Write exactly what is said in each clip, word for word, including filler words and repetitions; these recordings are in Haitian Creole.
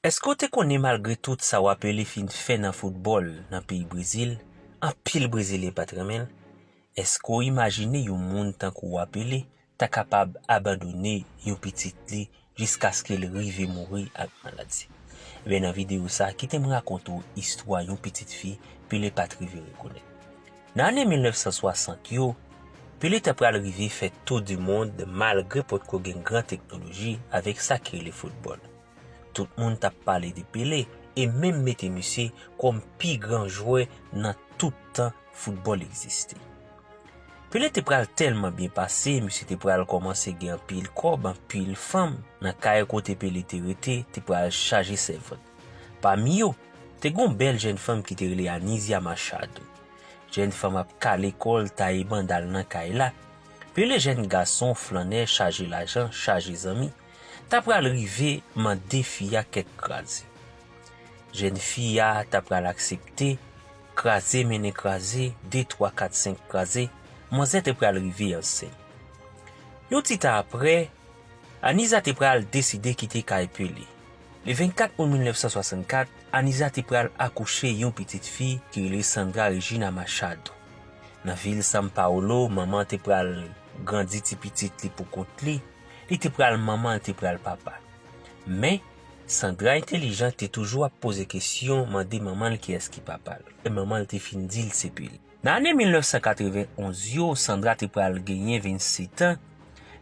Èske w te konnen malgre tout sa Wa Pele fin fè nan foutbòl nan peyi Brezil, anpil Brezilyen pa t renmen l? Èske w imajine yon moun tankou Wa Pele ta kapab abandone yon pitit li jiskaske l rive mouri ak maladi? Ebyen, nan videyo sa a, kite m rakonte w istwa yon pitit fi Pele pa t rive rekonèt. Nan ane mil nèf san swasant yo, Pele ta pral rive fè tou di mond malgre potko gen gran teknoloji avèk sa ki rele foutbòl. Tout moun t ap pale de Pele e menm mete misye kòm pi gran jwè nan tout tan foutbòl egziste. Pele te pral tèlman byen pase, misye te pral kòmanse gen anpil kòb, anpil fanm. Nan kay kote Pele te rete, te pral chaje sèvant. Pami yo, te gen yon bèl jèn fanm ki te rele Anizia Machado. Jèn fanm ap kale kò l, taye banda l nan kay la. Pele, jèn gason flannè chaje lajan, chaje zanmi, ta pral rive mande fi a kèk kraze. Jèn fi a ta pral aksepte, kraze mennen kraze, de, twa, kat, senk kraze, manzè te pral rive ansent. Yon ti tan apre, Anizia te pral deside kite kay Pele. Le vennkat out mil nèf san swasannkat, Anizia te pral akouche yon pitit fi ki rele Sandra Regina Machado. Nan vil São Paulo, manman te pral grandi ti pitit li pou kont li. Li te pral manman, li te pral papa. Men, Sandra entèlijan, te toujou ap poze kesyon, mande manman l kiyès ki papa l. E manman l te fin di l se Pele. Nan ane mil nèf san katrevenn onz yo, Sandra te pral genyen vennsetan.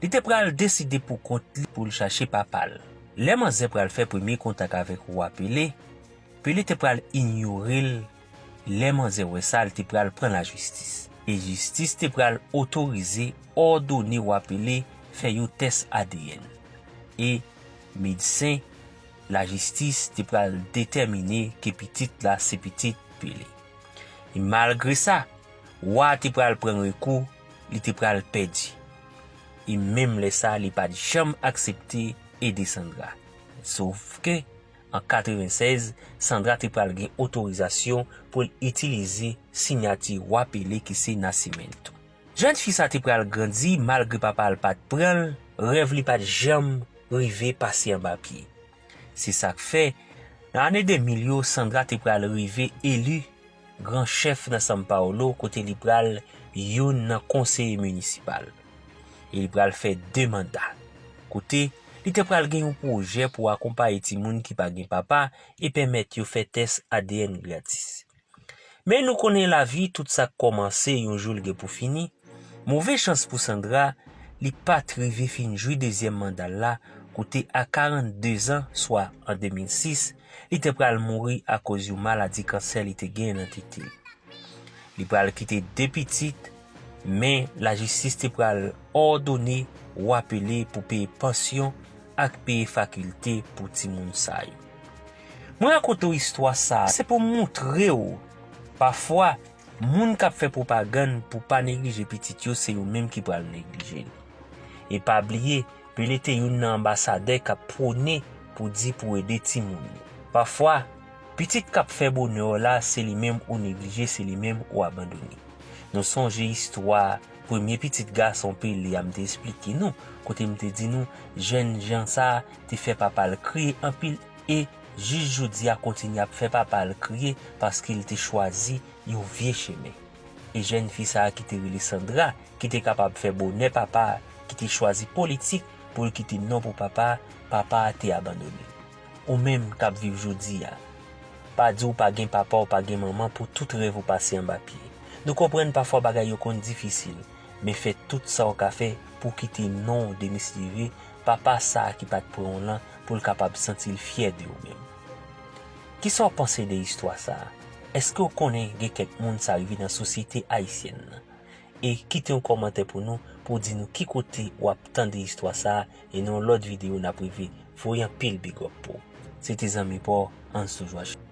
Li te pral deside pou kont li pou l chache papa l. Lè manzè pral fè premye kontak avèk Wa Pele, Pele te pral inyore l. Lè manzè wè sa, li te pral pran lajistis. E jistis te pral otorize, òdone Wa Pele fè yon tès A D N. E medsen, lajistis te pral detèmine ke pitit la se pitit Pele. E malgre sa, wa a te pral pran rekou, li te pral pèdi. E menm lè sa, li pa t janm aksepte ede Sandra. Sof ke, an katrevennsèz, Sandra te pral gen otorizasyon pou l itilize siyati Wa Pele ki se Nascimento. Jèn fi sa te pral grandi, malgre papa l pa t pran l, rèv li pa t janm rive pase anba pye. Se sa k fè, nan ane de mil yo, Sandra te pral rive eli gran chèf nan São Paulo, kote li pral youn nan konseye minisipal. E li pral fè de manda, kote li te pral gen yon pwojè pou akonpaye timoun ki pa gen papa e pèmèt yo fè tès A D N gratis. Men nou konnen lavi, tout sa k kòmanse, yon jou l gen pou fini. Move chans pou Sandra, li pa t rive fin jwi dezyèm manda l la, kote a karannde zan, swa an de mil sis, li te pral mouri akoz yon maladi kansè li te gen nan tete l. Li pral kite de pitit, men lajistis te pral òdone Wa Pele pou peye pansyon ak peye fakilte pou timoun sa yo. Mwen rakonte w istwa sa a, se pou m montre w, pafwa, moun k ap fè pwopagann pou pa neglije pitit yo, se yo menm ki pral neglije l. E pa bliye, Pele te youn nan anbasadè k ap pwone pou di pou ede timoun yo. Pafwa, pitit k ap fè bonè w la, se li menm ou neglije, se li menm ou abandone. Nou sonje istwa premye pitit gason Pele a, m te esplike nou, kote m te di nou, jènjan sa a te fè papa l kriye anpil e jis jodi a kontinye ap fè papa l kriye paske l te chwazi yon vye chemen. E jèn fi sa a ki te rele Sandra, ki te kapab fè bonè papa a, ki te chwazi politik pou l kite non pou papa a, papa a te abandone l. Ou menm k ap viv jodi a, pa di w pa gen papa, w pa gen manman pou tout rèv ou pase anba pye. Nou konprann pafwa bagay yo konn difisil, men fè tout sa w ka fè pou kite non w demesyeve, papa sa a ki pa t pran w lan, pou l kapab santi l fyè de ou menm. Kisa w panse de istwa sa a? Èske w konnen gen kèk moun sa rive nan sosyete ayisyèn nan? E kite yon kòmantè pou nou, pou w di nou ki kote w ap tande istwa sa a, e nan yon lòt videyo n ap rive voye anpil big up pou w. Se te zanmi pa w, Anso Joachim.